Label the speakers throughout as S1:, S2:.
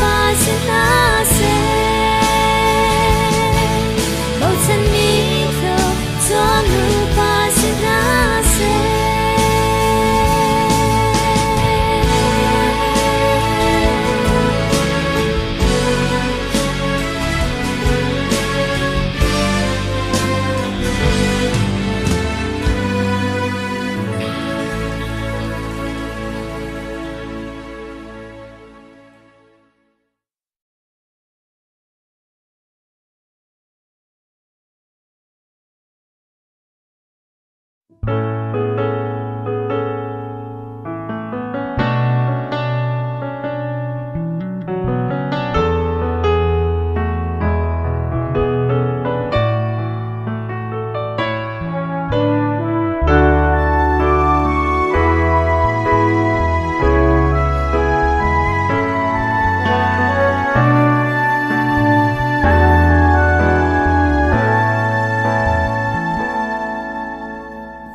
S1: Pa si hna seh. Bochanmi thluachuah nupa si hna seh.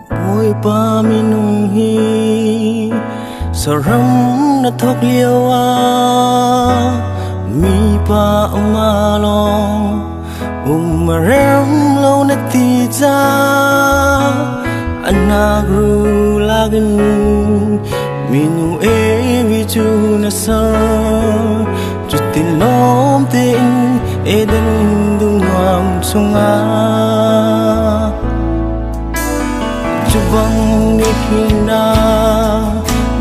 S2: Bawipa, minung hi saram na thawk lio ah mipa ama lawng um a rem lo na ti ca anak ru lakin minu Evi cu na ser. Cutin lawm tein Eden dum nuam chungah cu bang ni hina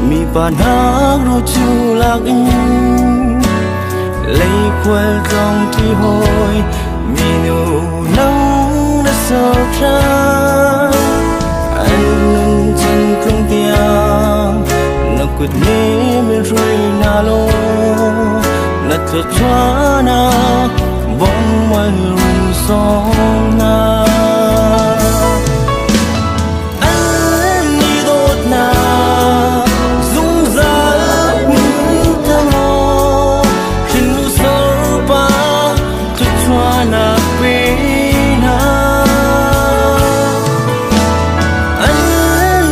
S2: mi pa nak ru cu lakin lei khual tlawng ti hawi minu nang na ser ṭhan. An nun chan tlung tiang na kut nih min hruai hna law na thluachuahnak bawm mal rung sawm hna. An i dawtnak zungzal hmunter law hrinnu sorpa thluachuahnak pe hna. An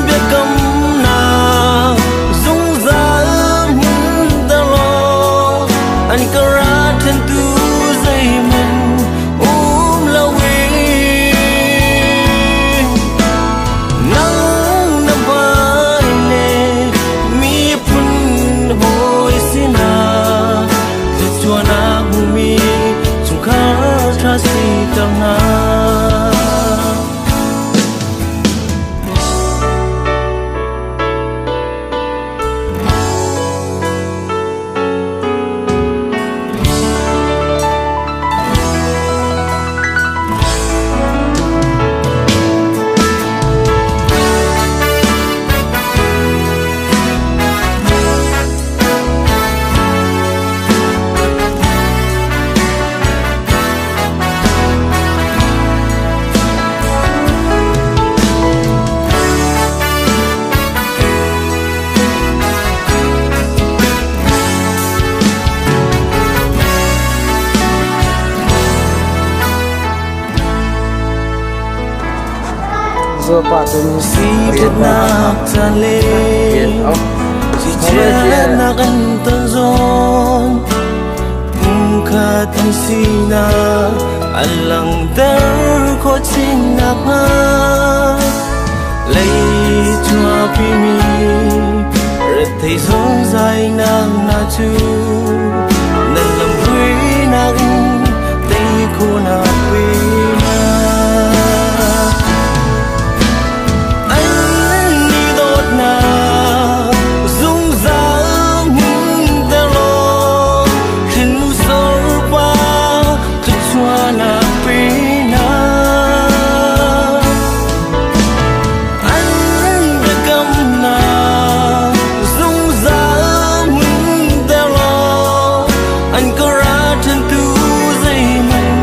S2: biakamnak zungzal hmunter law an ka ra ṭhentu zeihmanh um loin. Nang na hmai le miphun hawi sinah thluachuahnak hmumi chungkhar ṭha siter hna. Sifaknak caan le sichiatnak an ton zawn pumkhat an sinak an langhter khawh chin nakhnga lei chuahpimi rethei zungzainak hna cu nan lamhruainak in tei khawhnak pe hna. An i dawtnak zungzal hmunter law hrinnu sorpa thluachuahnak pe hna. An biakamnak zungzal hmunter law an ka ra ṭhentu zeihmanh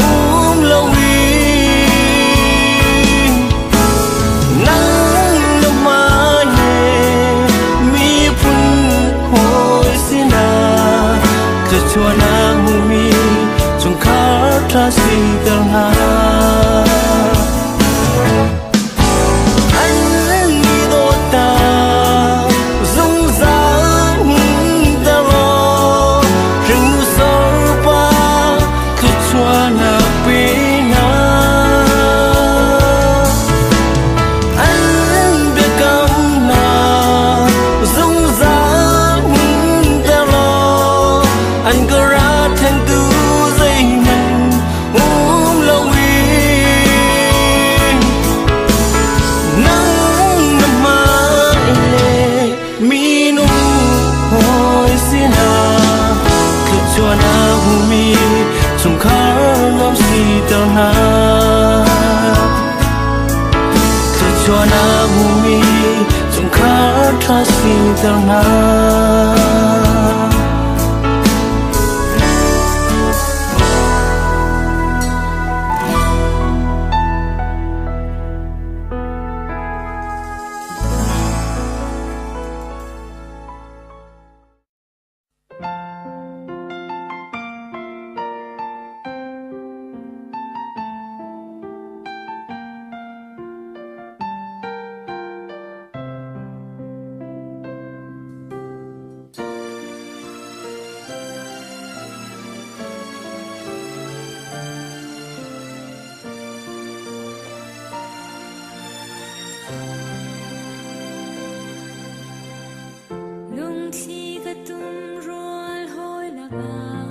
S2: um loin. Nang na hmai le miphun hawi sinah thluachuahnak hmumi chungkhar ṭha siter hna. An i dawtnak zungzal hmunter law An ka ra thentu zeihmanh um loin. Nang na hmai le minung hawi sinah thluachuah na hmumi chungkhar nuam siter hna. Thluachuah na hmumi chungkhar ṭha siter hna.
S1: Lungthli ka tum rual hawi lakah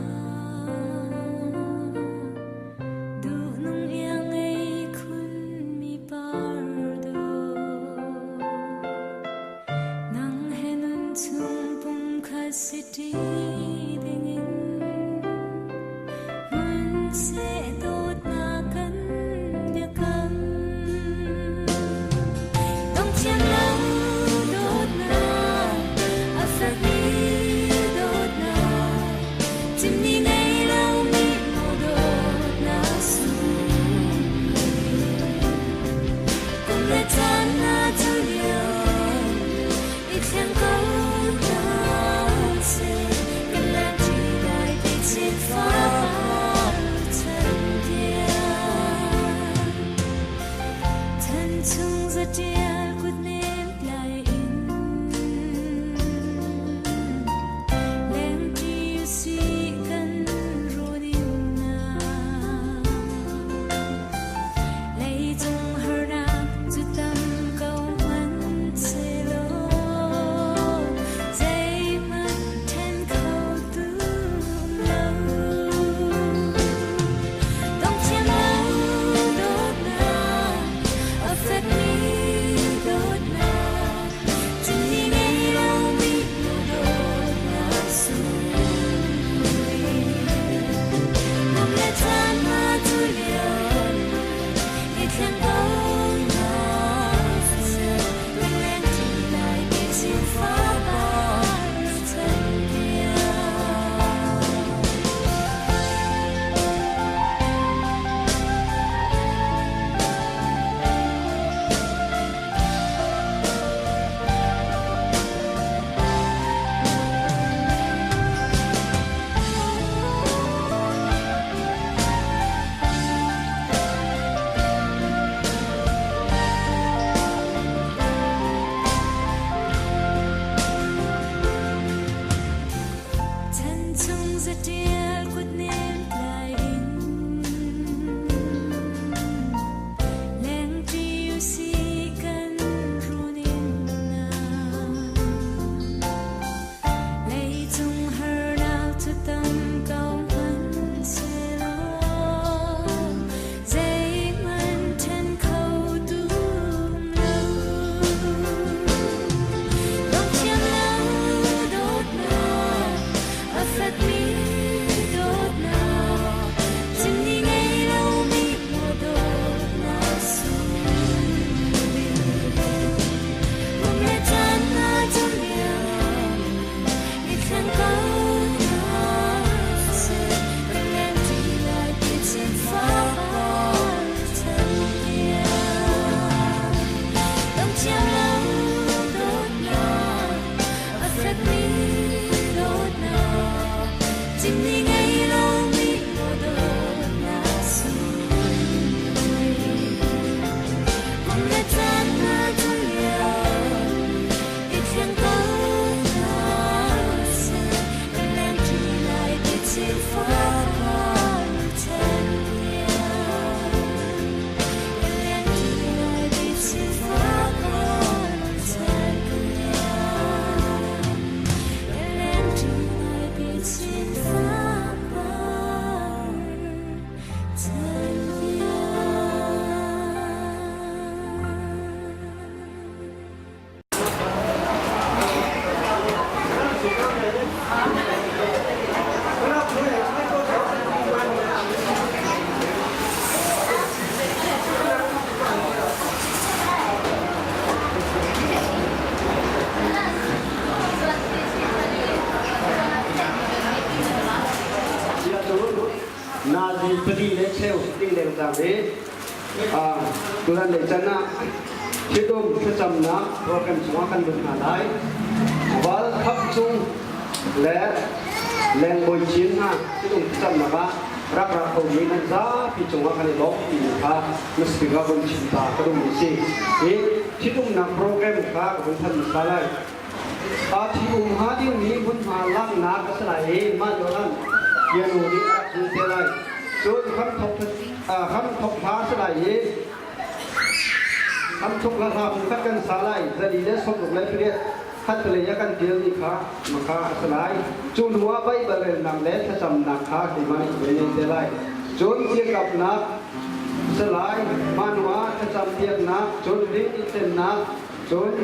S1: duhnung iang ngei khun mi par dawh. Nang he nun chung pumkhat si ṭi dingin hmun seh dawtnak kan biakam. Dongthiam lo dawtnak, a fekmi dawtnak, chimni ngei lomi maw dawtnak sunglawi. Kum le caan na cu lio, i thleng ko hna seh, kan lengṭi lai ti chin far chan tiang. Chan chung zatial kutnem tlai in lengṭi usih kan runin na. Leicung harnak cu tam ko hmanhsehlaw zeihmanh ṭhen khotu um lo. Dongthiam lo dawtnak, a fekmi dawtnak, cunni ngei lomi dawtnak sunglawi. Kum le caan hna cu liam, i thleng ko hna seh, kan lengṭi lai ti chin fapar chan tiang. Chan chung zatial kutnem tlai in lengṭi usih kan runin na. Leicung harnak cu tam ko hmanhsehlaw zeihmanh ṭhen khotu um lo. Dongthiam lo dawtnak, a fekmi
S3: Nazi pali le cheu ting leng cang i tulan lei can ah ṭhitum thlacamnak program chungah kan lut hna lai. Val Khap Cung le Lengbawi Cin hna ṭhitum thlacamnak ah rak ra khomi nan zapi cungah kan i lawm timi kha na speaker ah vun chim ta ka duhmi si. Hi ṭhitumnak program kha ka vun thanh hmasa lai. Thi um hnga dingmi hmunhma langhnak a si lai i mah lio ah piano nih a rak zul te lai. Cun hramthok hla a si lai i hramthok hla hla phun khat kan sa lai. Zali le 68 khatlei a kan tialmi kha makha a si lai. Cu hnu ah Baibal relnak le thlacamnak kha keimah nih ka ngei te lai. Cun dirkamhnak a si lai. Mah hnu ah thlacam piaknak, cun ring i thlennak, cun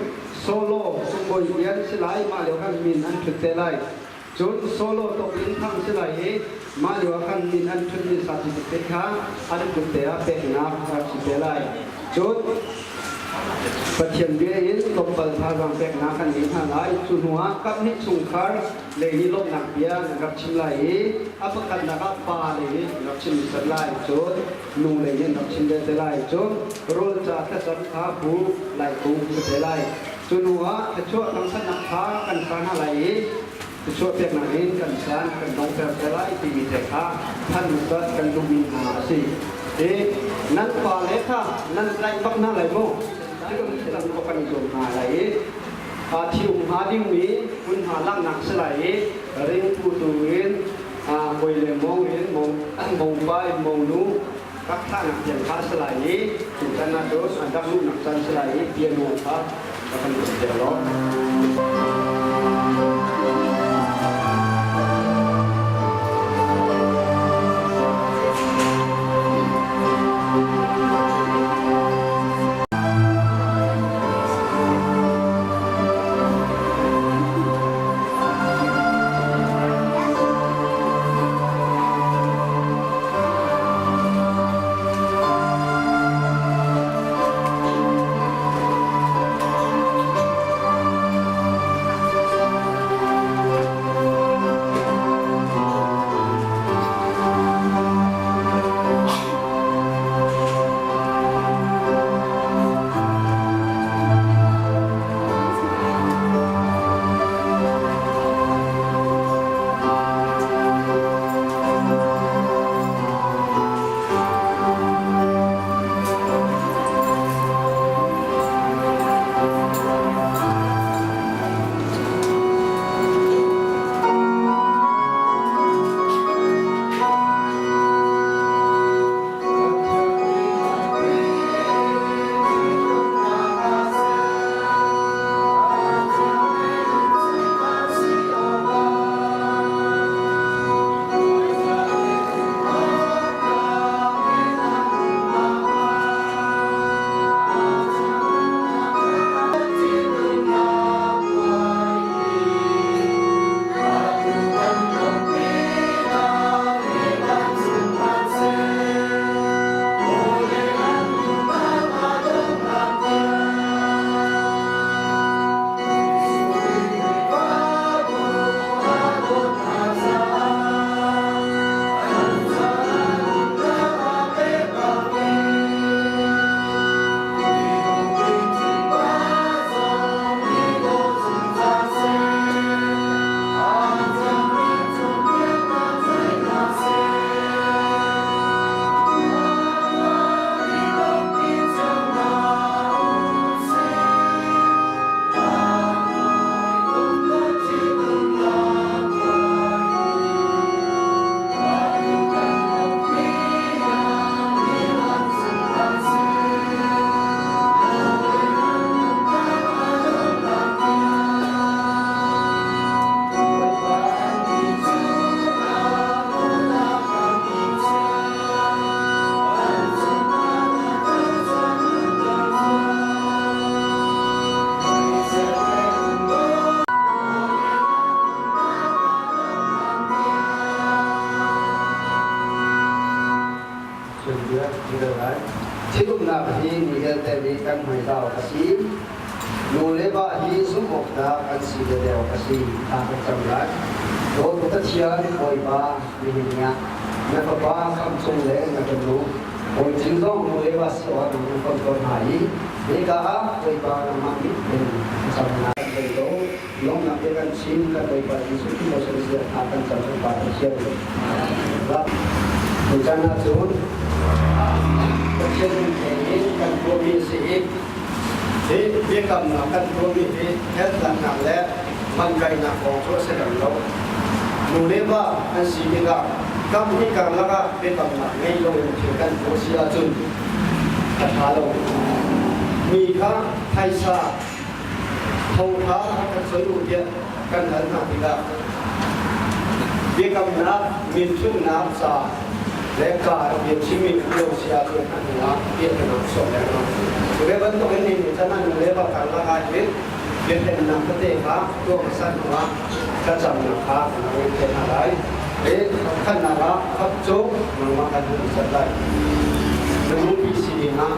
S3: Solo sungbawi lian si lai mah lio khan min an thut te lai. Cun solo tok in thang si lai i mah lio ah khan min an thutmi certificate kha an kut te ah peknak rak si te lai. Cun Pathian bia in tlawmpal thazaang peknak kan ngei hna lai. Cu hnu ah kaphnih chungkhar lei nih lawmhnak bia nan rak chim lai i a pakhatnak ah pa lei nih an rak chim hmasat lai. Cun nu lei nih an rak chim ve te lai. Cun rawl ca thlacam kha bu lai kung si te lai. Cu hnu ah thluachuah thangthatnak kha kan sa hna lai i thluachuah peknak in kan san kan donghter te lai timi te kha than hmasat kan duhmi hna a si. I nan pa le kha nan tlaih bak hna lai mu. Cu kan i zuam hna lai i thi um hnga dingmi hmunhma langhnak si lai i ringtu tu in hawi le mong in mongpa in mongnu rak thlahnak tiang kha si lai i tutan ah cun an rak luhnak caan si lai i piano kha rak kan tum piak law.
S4: Thilumnak hi mi vialte nih kan hmuitau a si. Nu le va hi zumh awk tlak an si ve deuh a si. Thla kan cam lai. Dawtu Pathian Bawipa nihin ni ah. Na fapa khamh cung le na ka nu Bawi Cin zong nu le va si awk ah na kom tawn hna i hika ah Bawipa nangmah nih hin cam hna kan thei ko. Lawmnak te kan chim kan Bawipa Jesuh Khrih Moses ziah hna kan cam zungzal Pathian. Tuchan ahcun Pathian min in kan tuahmi a si i hi biakamnak kan tuahmi hi helhlannak le mankainak kong cu a si lem lo. Nu le va an si tikah kam hi karlak ah biakamnak ngei loin thil kan tuah si ahcun a ṭha lo. Mi kha phaisa thongtha kan soi u tiah kan hal hna tikah biakamnak minthutnak ca le ka bia chimmi um lo si ahcun a hnu ah biaknak sual lengmang. Cu ve bantuk in ni chan ah nu le va karlak ah hin biakennak tete kha tuah hmasa hnu ah thlacamnak kha kan rak te hna lai. I khannak ah khap cu nangmah kan hun set lai. Na nupi si ding ah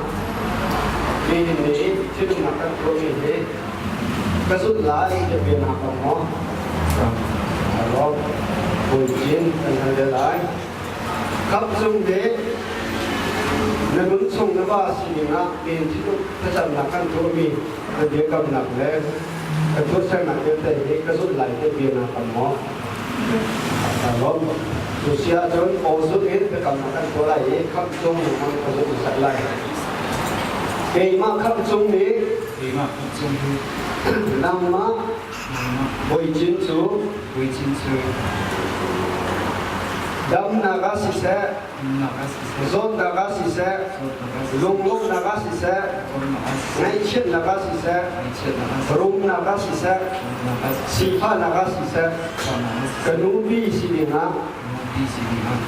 S4: nihin ni thilumnak kan tuahmi hi ka zulh lai ti bia naa kam maw? Lawm Bawi kan hal ve lai. Kap cung te na nun chung na va sining ah pen thituk thlacamnak kan tuahmi na biakamnak le ka tuahsernak vialte hi ka zulh lai ti bia naa kam maw? Lawm cu si ahcun aw zulh in biakamnak kan tuah lai i khamh cung nangmah ka zulh sak lai. Keimah khamh cung nih
S5: Keimah khamh cung hi
S4: nangmah
S5: nangmah
S4: Bawi cu
S5: Bawi cu
S4: damnak ah siseh
S5: damnak ah siseh
S4: zawtnak ah siseh
S5: zawtnak ah siseh
S4: lunglawmhnak ah siseh
S5: lunglawmhnak ah siseh
S4: ngaihchiatnak ah siseh
S5: ngaihchiatnak ah siseh
S4: rumnak ah siseh
S5: rumnak ah siseh
S4: sifahnak ah siseh
S5: sifahnak ah siseh
S4: ka nupi si dingah
S5: ka nupi si dingah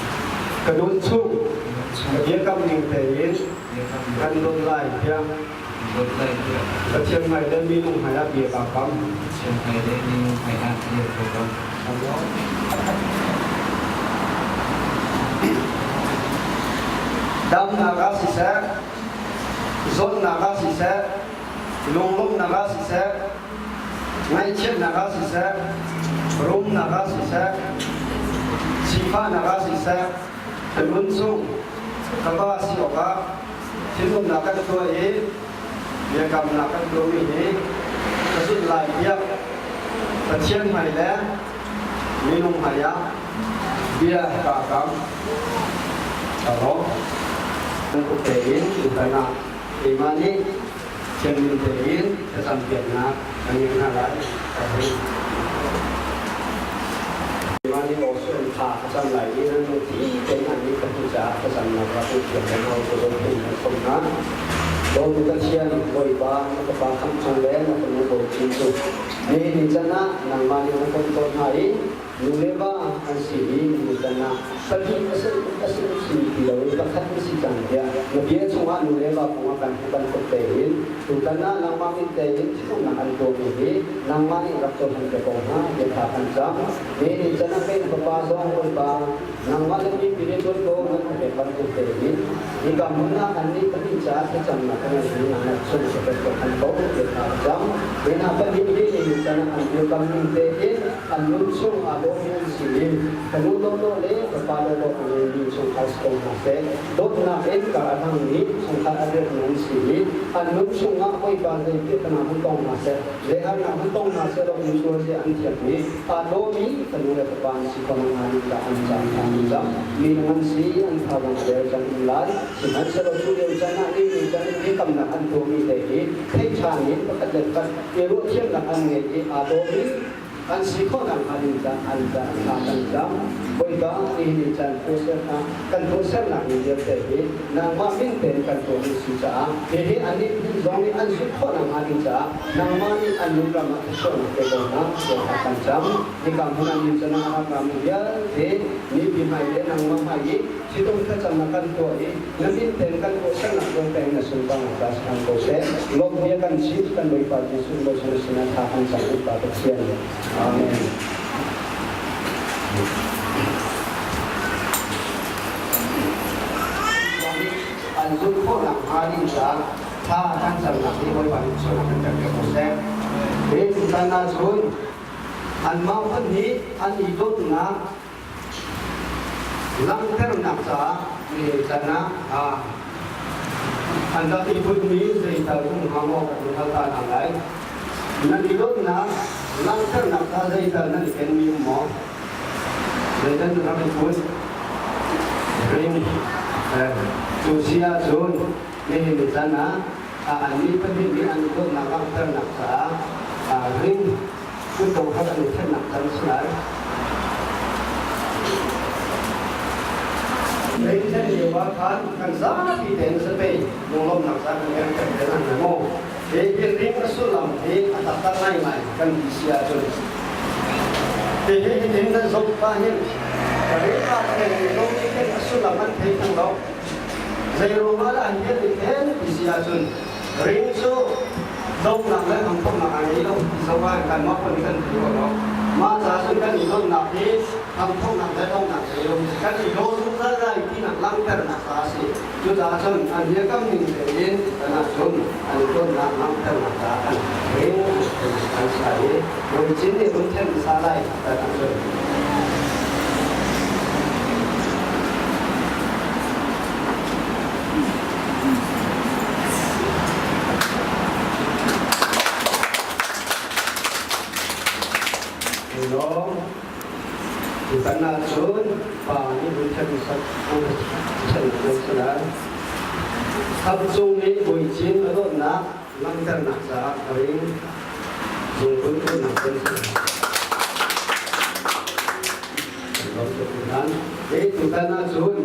S4: ka nun chung
S5: ka nun chung
S4: ka biakam ning tein
S5: biakam ning
S4: kan dawt lai tiah
S5: kan dawt lai tiah
S4: Pathian hmai le minung hmai ah bia kaa kam.
S5: Pathian hmai le minung hmai ah bia kaa kam.
S4: Damnak ah siseh, zawtnak ah siseh, lunglawmhnak ah siseh, ngaihchiatnak ah siseh, rumnak ah siseh, sifahnak ah siseh, ka nun chung ka pa si awkah thinlungnak kan tuah i biakamnak kan tuahmi hi ka zulh lai tiah Pathian hmai le minung hmai ah bia kaa kam. Ka lawm. Kan tein tutan ah keimah nih thianghlim tein thlacam piaknak kan ngei hna lai. Ka theih. Keimah nih Osuen thla ka cam lai i nan lungthi tein an nih ka hmuh caah thlacamnak rak in thiam le hna u zong in kan sawm hna. Bawi Pathian, Bawipa, na Fapa khamh chung le na Fanu Bawi cu nihin ni can ah nangmah nih na kan tawn hna i nu le va an si i nu can ah pahnih a si a si si ti loin pakhat an si cang tiah na bia chungah nu le va kong ah kan hmuh bantuk tein tutan ah nangmah min tein thitumnak an tuahmi hi nangmah nih rak cohlan te ko hna bia tha kan cam. Nihin can ah kei na fapa zong Bawipa nangmah le mipi nih tuan ko nan ka pek bantuk tein hika hmun ah annih pahnih caah thlacamnak ka ngei i nangmah chung ka ko than ko bia tha ka cam. Hi hna pahnih hi nihin can ah an dirkam ning tein an nun chung aa dawhmi an si i ka nu dawdawh le ka pa dawdawh a ngeimi chungkhar si ko hna seh. Dawtnak in kar a hmangmi chungkhar a dirhmi an si i an nun chungah Bawipa zei piahtana hun tong hna seh, zei harnak hun tong hna seh law insual zia an thiam i aa dawmi ka nu le ka pa an si ko hna nih dah an caan an cang. Minung an si, an thazang a der cang um lai. Sihmanhsehlaw cu lio caan ah ni ni caan biakamnak an tuahmi te hi theih ṭhan in pakhat le pakhat i ruahthiamnak an ngei i aa dawmi an si khawh nakhnga ding caah an hna kan cam. Bawipa, nihin caan tuahsernak kan tuahsernak ni vialte hi nangmah min tein kan tuahmi si caah hihi annih zong nih an zulh khawh nakhnga ding caah nangmah nih an nun ram ah thluachuahnak pe ko hna tiah kan cam. Hika hmun ah min canah a rak rami vialte mipi hmai le nangmah hmai i thitum thlacamnak kan tuah i na min tein kan tuahsernak vialte in na sunparnak ca si hram ko seh. Lawm bia kan chim kan Bawipa Jesuh Bawi sinah tha kan cam Pa Pathian. Amen. An zulh khawhnak hnga ding caah thla kan camnak hi Bawipa nih sualnak kan pek ko seh. Hi tutan ahcun anmah phun hi an i dawtnak. Langhternak caah nihin can ah an rak i bunhmi zeital um hnga maw kan hal ta hna lai. Nan i dawtnak langhternak ca zeital nan i kenmi um maw? Zeital nan rak i bunh? Ring. Cu si ahcun nihin ni can ah annih pahnih nih an i dawtnak langhternak caah ring kutdong khat an i thennak can si lai. Ring then lio ah khan kan zapi tein zapei lunglawmhnak ca kan ngeih kan ten an maw? Hi ring a sullam hi a taktak ngaingai kan ti si ahcun hihi hitin nan zoh pah hin ring aa then mi zong nih khin a sullam an thei theng lo. Zei ruangah dah an hian i then ti si ahcun ring cu donghnak le hramthawknak a ngei lo ti zoh ah kanmah pun kan thei ko lo. Mah ca cun kan i donnak hi hramthawknak le donghnak ngei lo kan i daw zungzal lai tinak langhternak ca a si. Cucaah cun an biakam ning tein kan ahcun an i donnak langhternak caah kan ring an sa i lungcin nih run then sa lai kan ahcun. Lawng tutan ahcun pa nih run then sak then nan si lai. Khamh cung nih Bawi Cin a dawtnak langhternak caah a ring zungkun dawtnak kan si. Hi tutan ahcun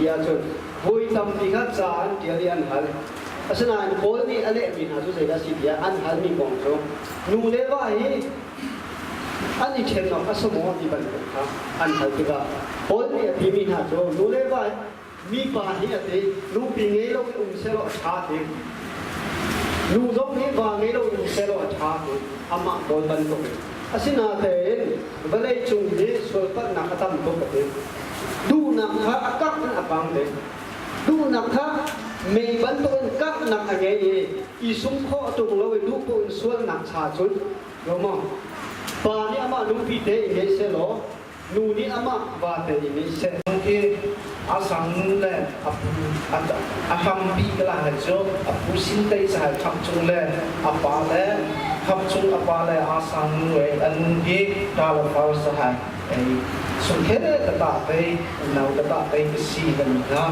S3: ti ahcun voi tampi kha ca an ṭial i an hal. Asinain Paul nih a lehmi hna cu zeidah a si tiah an halmi kong cu nu le va hi an i ṭhen awk a si maw ti bantuk kha an hal tikah Paul nih a timi hna cu nu le va mipa hi a ti nupi ngei lo in um sehlaw a ṭha ti. Nu zong hi va ngei lo in um sehlaw a ṭha ti amah Paul bantuk in. Asinain vawlei cung hi sualpalhnak a tam tuk a ti. Duhnak kha a kangh in a kang te. Duhnak kha mei bantukin kanghnak a ngei i i sum khawh tung lo i duh in sualnak cha cun lo maw pa nih amah nupi te i ngei sehlaw nu nih amah va te i ngei seh.
S6: Khi a sang le a pu a hrampi ka la cu a pu sin te sa kham chung le a pa le kham chung a pa le a sang nu e an hi ta la far sa hai Sungkhe ka ta te nau ka ta te ka si kan na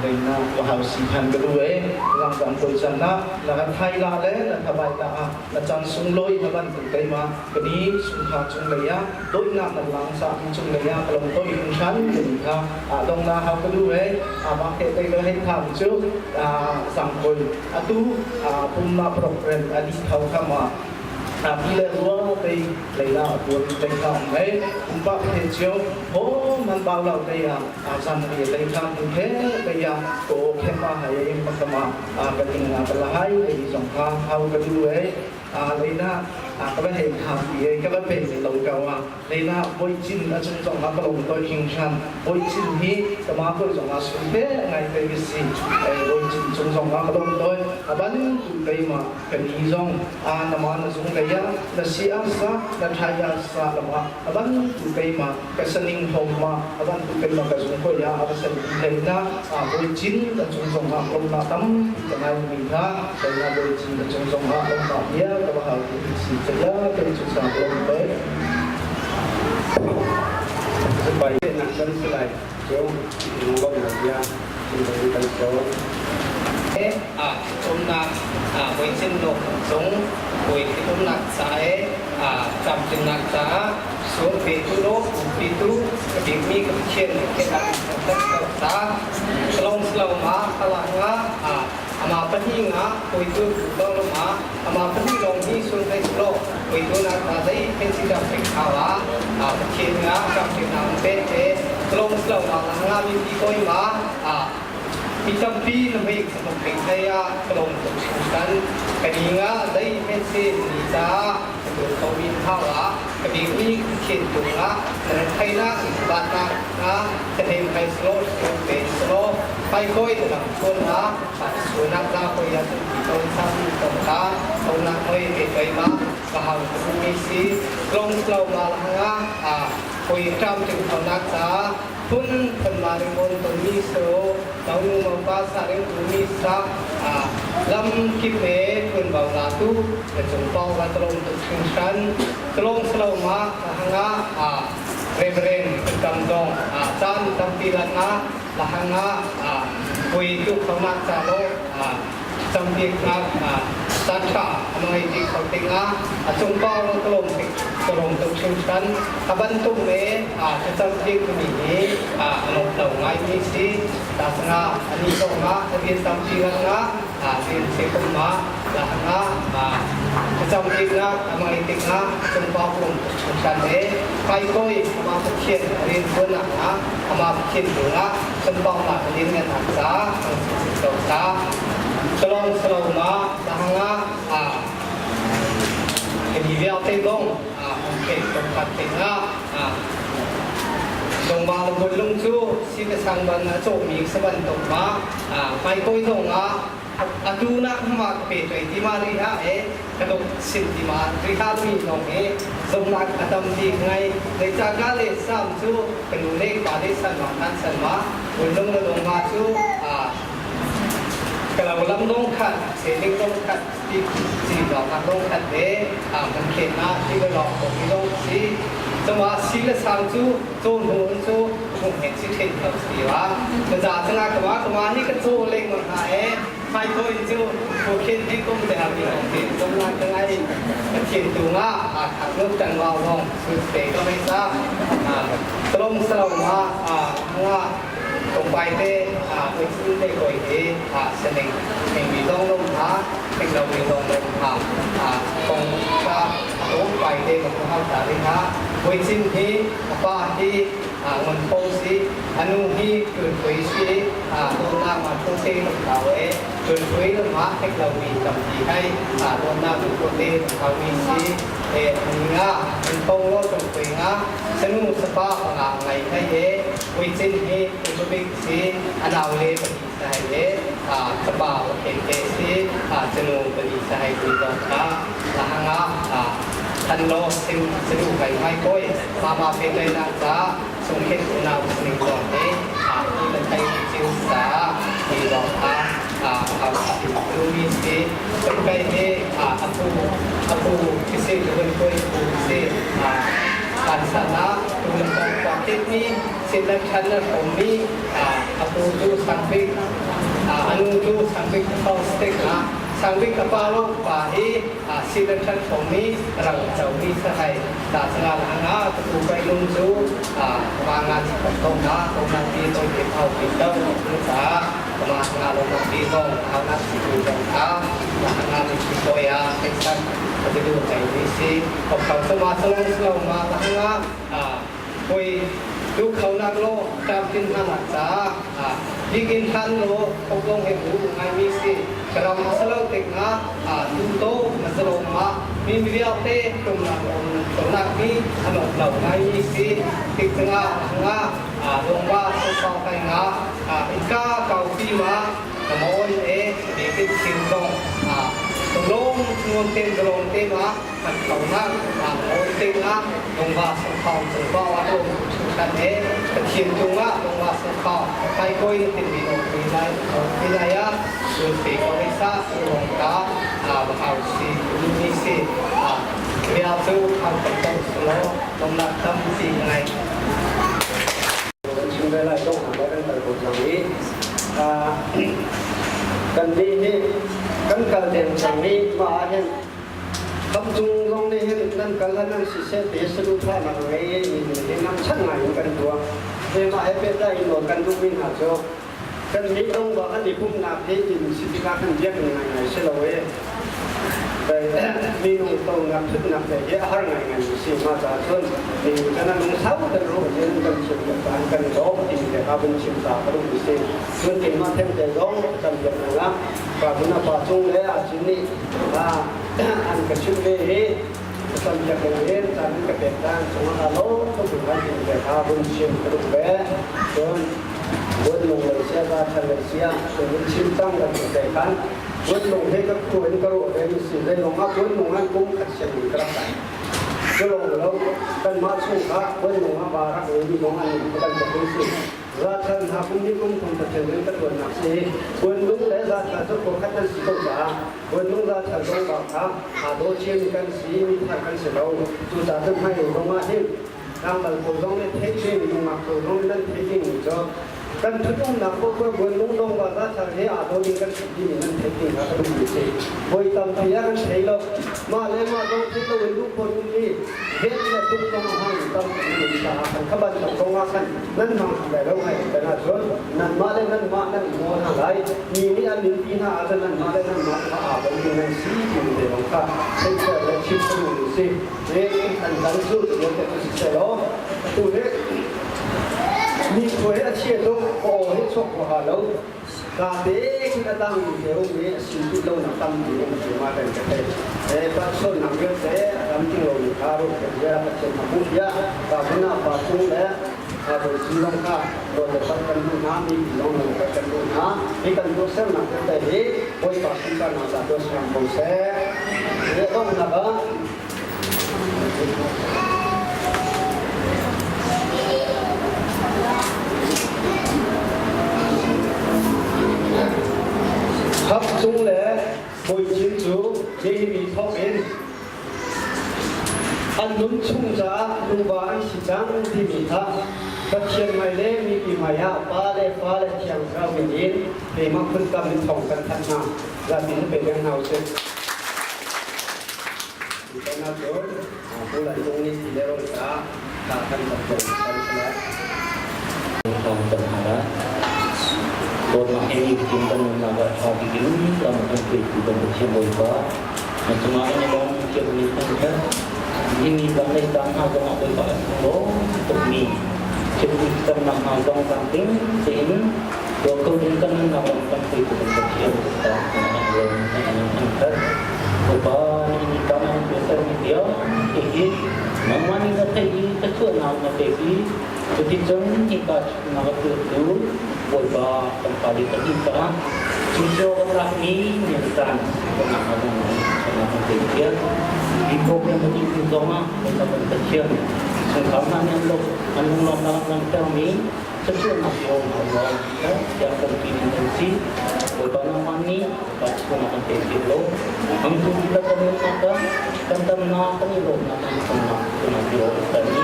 S6: lei na wa hau si than ka du e lang dang koi chan na la ka thai la le la thabai la a la chan sung loi na ban tu te ma ka ni sung kha chung lei ya doi na na lang sa chung lei ya ka long toi hung shan ka ni kha a dong na hau ka du e a ma ke te ka hei tham chu a sang koi atu a pum na program a di thau kha ma pi le rua te leila a tuan te kha um ei umpa the cio ho man bau lo te ya a zan ri te kha tu the te ya ko khe ma hai ma kama a ka ting na ka la hai te zong kha hau ka du ei a leina a ka ba hei tham ti ei ka ba pe lo ka wa leina boi chin a chung zong a ka long toi hing shan boi chin hi ka ma koi zong a su te ngai te ki si boi chin chung zong a ka long toi a ban tu te ma Kan ni zong a nama na zung lei ah na si a sa na thai a sa lama a ban tu keima ka saning hom ma a ban tu keima ka zung hoi a a san lei na a boi chin ka chung zong ah lom na tam ka ngai mi na kai na boi chin ka chung zong ah lom na bia ka ba hal tu si cha ya kai chu sa lom toi
S3: Bai nak kan silai cu lom na bia kan so.
S7: Umnak voicin lo cung voi umnak ca e tlamtlinnak caah sual petu lo pitu ka bikmi ka Pathian ke ta long slo ma kala nga ama pahnih nga koitu to lo ma ama pahnih long hi sun thai slo koitu na ta dai pen si da pek khawa a Pathian nga kam te na pe te long slo ma nga mi pi koi ma a Mi tampi na hei ka thei ah ka lawm tuk hringhran. Ka ning ah zeihmanh si ni caah ka tuah khomi hau ah ka bikmi ka thin tung ah na retheihnak batnak hna ka hnem hai selaw hriam pe selaw hmaikoi na lam chuan ah sualnak za hoi ah cun ti ton sam ton ka tonak hoi te toi ma ka hau ka mi si tlong slo ma lang ah hoi ṭam ting khonak caah Phun phun ma ringawn tonmi so nu pa sa ring mi sa lam kip me phun bau la tu na chung pau ga tlong tu hringhran tlong slo ma hanga a reverend kam dong a chan tampi lan na la hanga a pui tu khama cha lo a tampi na a chan tha amai ti khau ting a a chung pau lo tlong tlong tu hringhran a bantuk me a thlacam ding mi hi a lawm lo ngai mi si ta sanga ani ko nga rian tampi ngan nga a rian se ko ma la nga a thlacam ding nga amai tik nga chung pa kum shan e kai koi ama pathian rian tuan nak nga ama pathian tu nga chung pa na rian ngan nak sa so sa salong salong ma la nga a kani vialte dong a okay tok khat te nga a Dongma le bawlung cu si ka sang ban a cawhmi sa bantuk ma hmaikoi zong ah atu nak hma ka pe toi ti ma ri ha e ka dok sin ti ma ri ha mi zong he zongnak a tam bik ngai zeica ka le sam cu ka nu le pa le san ma kan san ma bawlung le dongma cu ka lo lam dong khat seling dong khat ti ci dong kan dong khat le kan khen na ti le lawng ko mi dong si cuma si le sang cu caw hnu cu hung he si then ko si wa ka za changa ka wa ka ma hi ka caw leng ma ha e phai ko in cu ko khen ti kum te ha mi ong te som la ka ngai ka thian tu nga a khak nuk tang wa wong su te ka mai sa a tlong sa lo ma a nga Tlawmpal te puicin te kawi hi saning mi zong lo hna, thing lo mi zong lo hna kong kha tlawmpal te ka hau ta rih hna. Puicin hi a pa hi ngun pho si, a nu hi ṭunpui si, dawtnak ma ṭhute lam hau e, ṭunpui lam ah thing lo mi tampi hei dawtnak ṭhute lam hau mi si. Nga an pong lo ṭunpui nga sanu sapa panga ngai hei e puicin hi ubik si a naule pahnih sahai le fapa pakhat te si canu pahnih sahai pui zong kha lahanga than lo sim sanu kai mai koi mama pe kai nak ca sungkhet unau sining zong he hi kan thai chiu sa hi zong kha mi si kai he apu apu kisi tuan koi pu si kan sana tuan kong kwa mi sinak ṭhan a hrawmmi a pu cu Sangbik, a nu cu Sangbik Faustik ah Sangbik a pa lo pa hi sinak ṭhan hrawmmi rang comi sahai ta sanga nga tu kai lung cu ma nga chi ko ko na ko na ti toi ke phau pi to nu sa ma nga lo na ti dong hau na si tu dong kha nga ni chi ko ya Texas ka ti du kai ni si ko khau sama salong salong ma nga Hoi tu khonak law tlamtlin hnanak caah biakinn hlan law khoklong he bu ngaimi si ram salo tik nga tu to na salo ma mi vialte tumnak om tumnak mi an om lo ngaimi si tik nga nga longba so kai nga ika kau pi ma kamon e bikin thil dong long nuam ten long te ma kan khonak awn tikah lungva sungkhawng cung pa a um hringhran he Pathian cungah lungva sungkhawng thaikoi na timi pi lai pi lai ah sun pe ko hei sa rong ka va hau si mi si bia cu khang kan tong slo lungnak tampi ngai
S4: kan chim ve lai dong hna kan kal ko cang i kan nih hi kan kal deng cang i mah ah hin Kamcung zong nih hin nan kal ah nan siseh te saduhthahnak ngei in hi namchan ngai in kan tuah. Keimah he pehtlai in nawl kan duhmi hna cu kan nih dong ba kan i pumhnak hi inn si tikah kan biakinn ngaingai si lo i minung tonak thutnak te hi a har ngaingai mi si ma caah cun mi kan lungsau kan ruh in kan chim kan kan lawm ti le kha vun chim ta ka duh mi si cun keimah theng te zong kan biak na pa na pa cung le a cin nih an ka chimh ve i cam piak ding in caan an ka pek caan cungah aa lawm tuk in kan in ve kha vun chim ka duh ve. Cun buan lung lei sia ka ṭhan lei sia cun vun chim cang kan duh ve khan buan lung he ka khu in ka ruah ve mi si zeilong ah buan lung an kum khat siang in ka rak kai. Cu lawng lo kanmah chung kha buan lung ah ba rak ngei mi zong an um kan ka si. Zathal hna kum ni kum thong Pathian rian ka ṭuannak si. Buan lung le zathal cu khua khat nan si ko caah Buanlung zathal zong bak kha aa daw ciami kan si, mi thar kan si lo. Cucaah cun hmailei zong ah hin tlangval pawl zong nih theih ding, nungak pawl zong nih nan theih dingmi cu kan ṭhutumnak paohpaoh buanlung dong va zathal he aa daw ding kan si timi nan theih ding kha ka duhmi si. Voi tampi ah kan thei lo. Mah le mah zong theih loin duh pawl ummi vet le tuk zong a hmangmi tampi an um caah kan kha bantuk kong ah khan nan hmang lai lo ngai kan ahcun nanmah le nanmah nan i hnawl hna lai mi nih an in ti hna ahcun nanmah le nanmah kha aa bomi nan si timi te zong kha theihter le chim ka duhmi si an kan cu vialte cu siseh law atu hi mi khuai a chia tuk ka aw hi chuak huaha lo Ka te khin a tangmi te um i a si ti lonak tampi um ti ma kan ka thei. E patsualnak vialte a tam ti lomi kha ruah ka bia Pathian a hmuh bia pa hmun ah pa cung le Bawi sin zong kha rawl le pat kan duh hna mi zong lo pat kan duh hna hi kan tuahsernak vialte hi Bawipa sunparnak ca tuah siang ko seh. Hi a donghnak ah Hap cung le Bawi cu Nehemi thawk in an nun chung caah nuva an si cang timi kha Pathian hmai le mipi hmai ah pa le fa le Thiang Thlarau min in keimah phuntam in thawng kan thanh hna. Zapi in pe peng hna usih.
S8: Dawtnak he nifatin kan nunnak ah ṭha bik in lam a kan hruaitu kan Pathian Bawipa, na cungah kan i lawm tiah kan in thangṭhat. Nihin ni tanglei caan hna zongah Bawipa a sunglawi tukmi thilri thlacamnak hna zong tlamtling tein tuah kho ding kan nunnak lam kan hruaitu kan Pathian Bawipa cungah kan i lawm kan in thangṭhat. Bawipa, nihin ni caan ah na sermi vialte hi nangmah nih na theih i thluachuahnak na pek i Cuticun hika chungnak a tuahtu Bawipa kan fale pahnih caah cucu kan lakmi nian caan kan a dang chungah kan pek. Hi program a dih hnu zongah Bawipa kan Pathian chungkhar hna nih an lawm an lunglawmnak an langhtermi thluachuahnak lawng a ruang tiah kan ti ding kan si. Bawipa nangmah nih pa chungah kan pek piak lo. Hmangtu dihlak kan nunnak ah kan damnak kan i lawmnak kan tonnak cungah bia kan i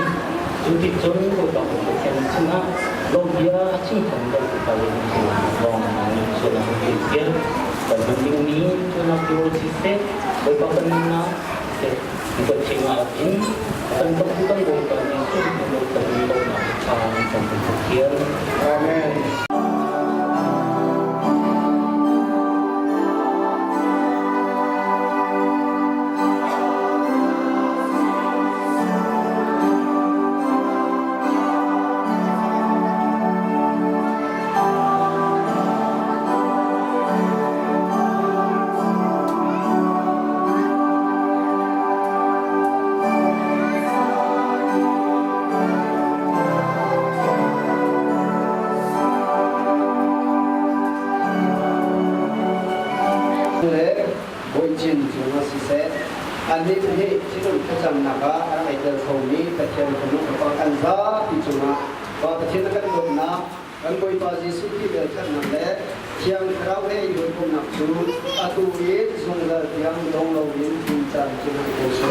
S8: cuticun Bawipa kan Pathian sinah lawmbia a chim thom kan pupa le lawng nih sualnak kan pek piak. Kan hman dingmi sualnak bia siseh Bawipa kan nunnak siseh Pathian ah in kan kan kan Bawipa Jesuh kan lawmnak ṭha kan Pathian.
S3: Amen. Le Bawi cungah siseh, annih nih thinlung thlacamnak ah a rak i tel khomi Pathian fanu fapa kan zapi cungah Pa Pathian a kan dawtnak, kan Bawipa Jesuh Khrih belchanhnak le Thiang Thlarau he i hawikomhnak cu atu in zungzal tiang dong loin in caan cungah ko seh.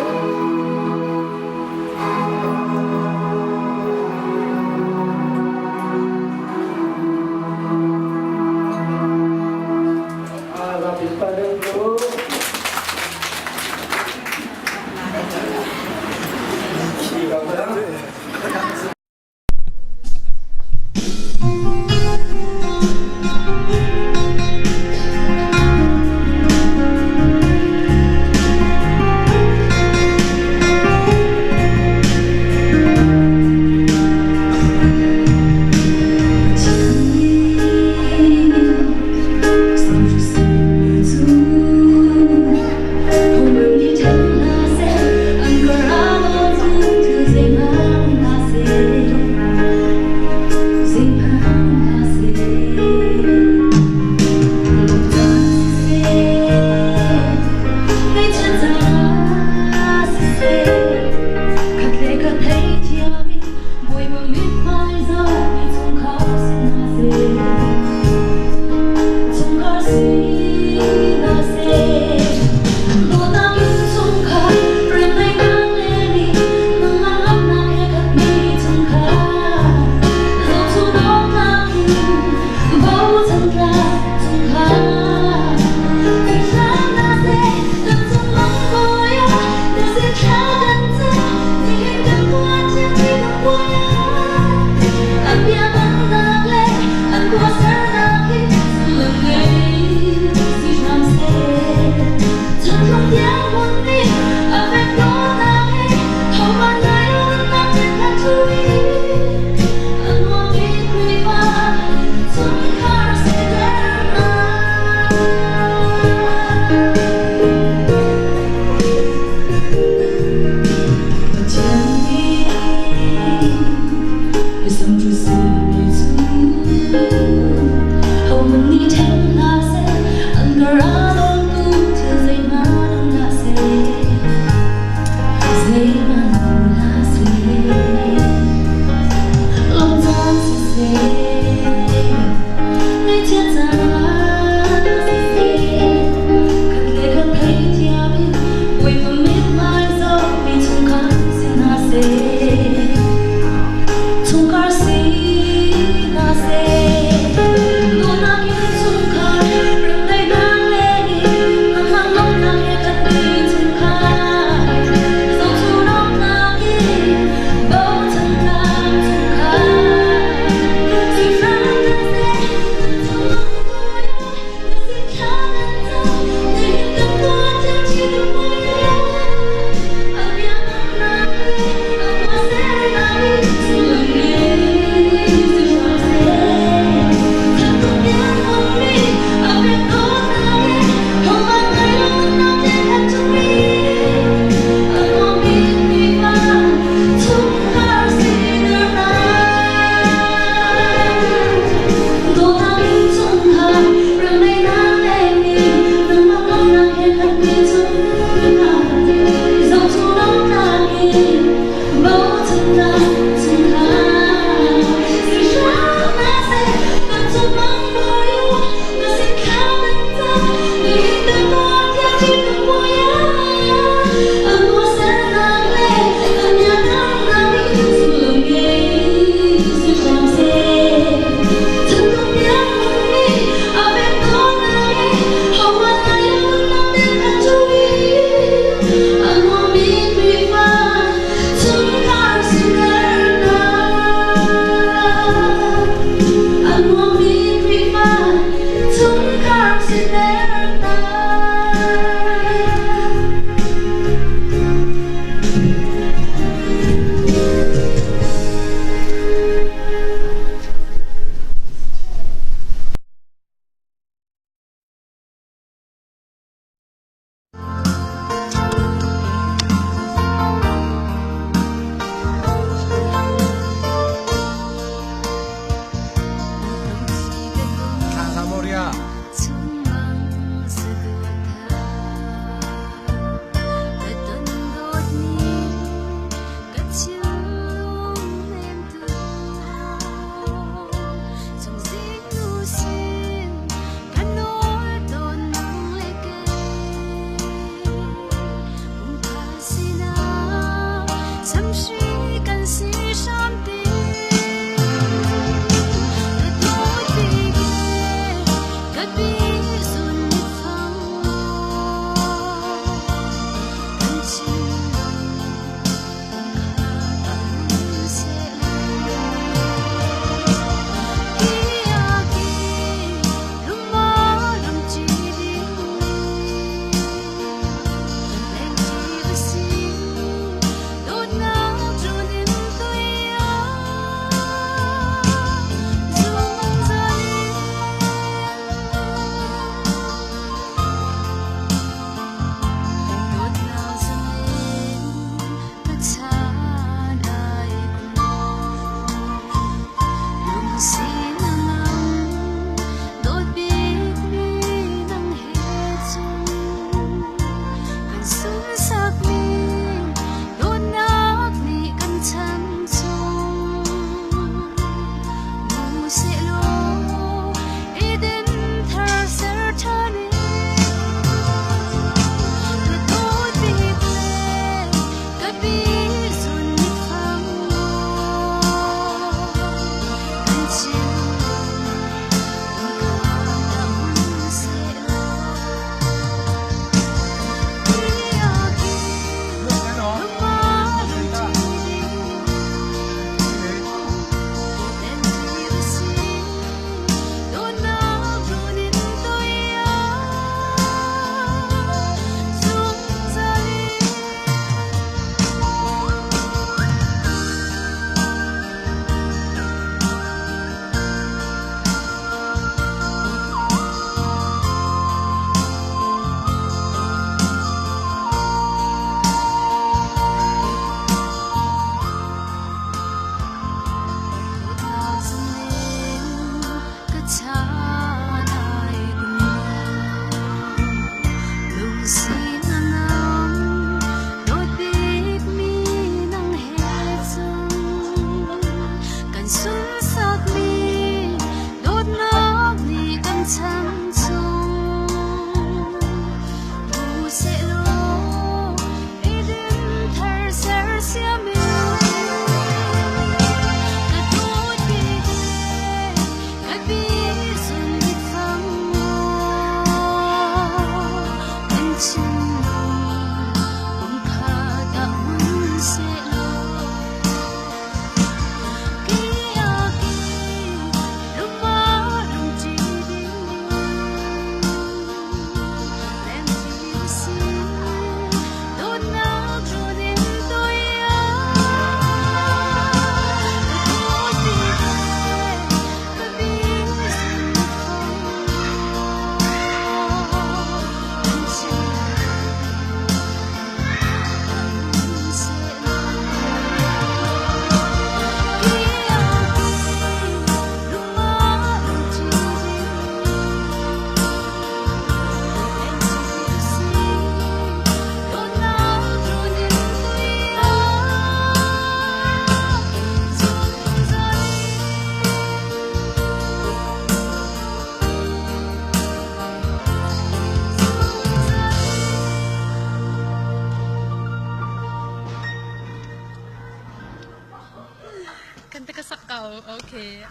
S9: Oh, okay.